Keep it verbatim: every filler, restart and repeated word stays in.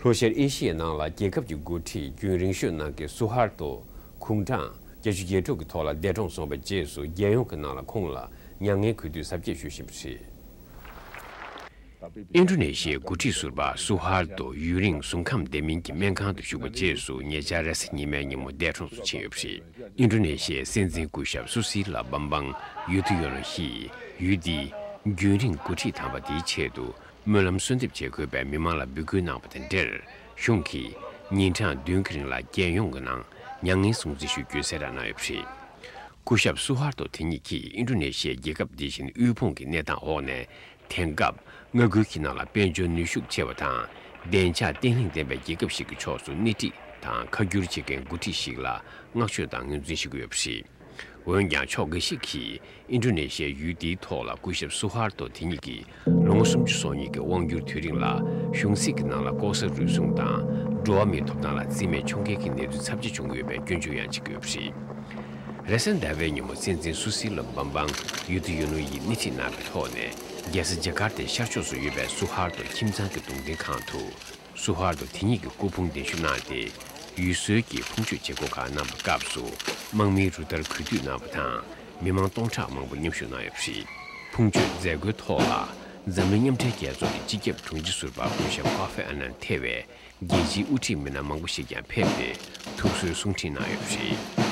ལྷོ་ཤར་ཨེ་ཤི་ཡའི་ནང་ལ་རྒྱལ་ཁབ་ཀྱི་འགོ་ཁྲིད་རྒྱུན་རིང་ཤོས་ནང་གི་སུ་ཧར་ཏོ་ཁུངས་དྲངས་བརྒྱད་ཅུ་གྱ་དྲུག་གི་ཐོག་ལ་འདས་གྲོངས་སོང་བའི་རྗེས་སུ། རྒྱལ་ཡོངས་ཀྱི་ནང་ལ་ཁོང་ལ་མྱ་ངན་གུས་འདུད་གཟབ་རྒྱས་ཞུས་བཞིན་པ་རེད། ཨིན་ཌོ་ནེ་ཤི་ཡའི་འགོ་ཁྲིད་ཟུར་པ་སུ་ཧར་ཏོ་ཡུན་རིང་གཟུགས་ཁམས་བདེ་མིན་གྱི་སྨན་ཁང་དུ་བཞུགས་པའི་རྗེས་སུ། ཉེ་ཆར་རེས་གཟའ་ཉི་མའི་ཉིན་མོ་འདས་གྲོངས་སུ་ཕྱིན་ཡོད་པ་རེད། ཨིན་ཌོ་ནེ་ཤི་ཡའི་སྲིད་འཛིན་སྐུ་ཞབས་སུ་སི་ལ་བམ་བང་ཡུ་དི་ཡོ་ནོ་ཡིས་ཡུལ་འདིའི་རྒྱུན་རིང་འགོ་ཁྲིད་དམ་པ་དེའི་ཆེད་དུ་སྨོན་ལམ་གསོལ་འདེབས་བྱེད་དགོས་པའི་མི་མང་ལ་འབོད་སྐུལ་གནང་བ་དང་འབྲེལ། གཞུང་གིས་ཉིན་གྲངས་བདུན་གྱི་རིང་ལ་རྒྱལ་ཡོངས་ཀྱི་ནང་མྱ་ངན་སྲུང་བརྩི་ཞུ་རྒྱུའི་གསལ་བསྒྲགས་གནང་ཡོད་པ་རེད། སྐུ་ཞབས་སུ་ཧར་ཏོ་དེ་ཉིད་ཀྱིས་ཨིན་ཌོ་ནེ་ཤི་ཡའི་རྒྱལ་ཁབ་འདི་བཞིན་དབུལ་ཕོངས་ཀྱི་གནས་སྟངས་འོག་ནས། དེང་སྐབས་མངའ་ཁུལ་གྱི་ནང་ལ་དཔལ་འབྱོར་ནུས་ཤུགས་ཆེ་བ་དང་། བདེ་འཇགས་བརྟན་ལྷིང་ལྡན་པའི་རྒྱལ་ཁབ་ཞིག་གི་ཕྱོགས་སུ་སྣེ་ཁྲིད་དང་ཁ་བསྒྱུར་བྱེད་མཁན་འགོ་ཁྲིད་ཞིག་ལ་བསྔགས་བརྗོད་དང་ངོས་འཛིན་ཞུ་གི་ཡོད་པ་རེད། འོན་ཀྱང་། ཕྱོགས་འགའ་ཞིག་གིས་ཨིན་ཌོ་ནེ་ཤི་ཡའི་ཡུལ་འདིའི་ཐོག་ལ་སྐུ་ཞབས་སུ་ཧར་ཏོ་དེ་ཉིད་ཀྱི་ལོ་ངོ་སུམ་ཅུ་སོ་གཉིས་ཀྱི་དབང་སྒྱུར་དུས་རིང་ལ་གཞུང་སྲིད་ཀྱི་ནང་ལ་ལྐོག་ཟ་རུལ་སུངས་དང་འགྲོ་བ་མིའི་ཐོབ་ཐང་ལ་བརྩི་མེད་འཁྱོངས་མཁན་གྱི་གནས་ཚུལ་ཚབས་ཆེ་བྱུང་ཡོད་པའི་སྐྱོན་བརྗོད་ཡང་བྱེད་ཀྱི་ཡོད་པ་རེད། རེས་གཟའ་ཟླ་བའི་ཉིན་མོ་སྲིད་འཛིན་སུ་སི་ལ་བམ་བང་ཡུ་དི་ཡོ་ནོ་ཡིས་སྣེ་ཁྲིད་གནང་བའི་ཐོག་ནས། རྒྱལ་ས་ཇ་ཀར་ཏའི་ཤར་ཕྱོགས་སུ་ཡོད་པའི་སུ་ཧར་ཏོ་ཁྱིམ་ཚང་གི་གདུང་རྟེན་ཁང་དུ། སུ་ཧར་ཏོ་དེ་ཉིད་ཀྱི་སྐུ་ཕུང་གདན་ཞུ་གནང་སྟེ། ཡུལ་སྲོལ་གྱི་ཕུང་མཆོད་བྱེད་སྒོ་ཁག་གནང་བའི་སྐབས་སུ། དམག་མིའི་རུ་སྟར་གུས་འདུད་གནང་བ་དང་། མི་མང་སྟོང་ཕྲག་མང་པོ་མཉམ་ཞུགས་གནང་ཡོད་པ་རེད། ཕུང་མཆོད་མཛད་སྒོའི་ཐོག་ལ། འཛམ་གླིང་མཉམ་འབྲེལ་རྒྱལ་ཚོགས་ཀྱི་སྤྱི་ཁྱབ་དྲུང་ཆེ་ཟུར་པ་སྐུ་ཞབས་ཀོ་ཧྥེ་ཨ་ནན་ཐེ་བའི་རྒྱལ་སྤྱིའི་དབུ་ཁྲིད་མི་སྣ་མང་པོ་ཞིག་ཀྱང་ཕེབས་ཏེ། ཐུགས་གསོའི་གསུང་འཕྲིན་གནང་ཡོད་པ་རེད།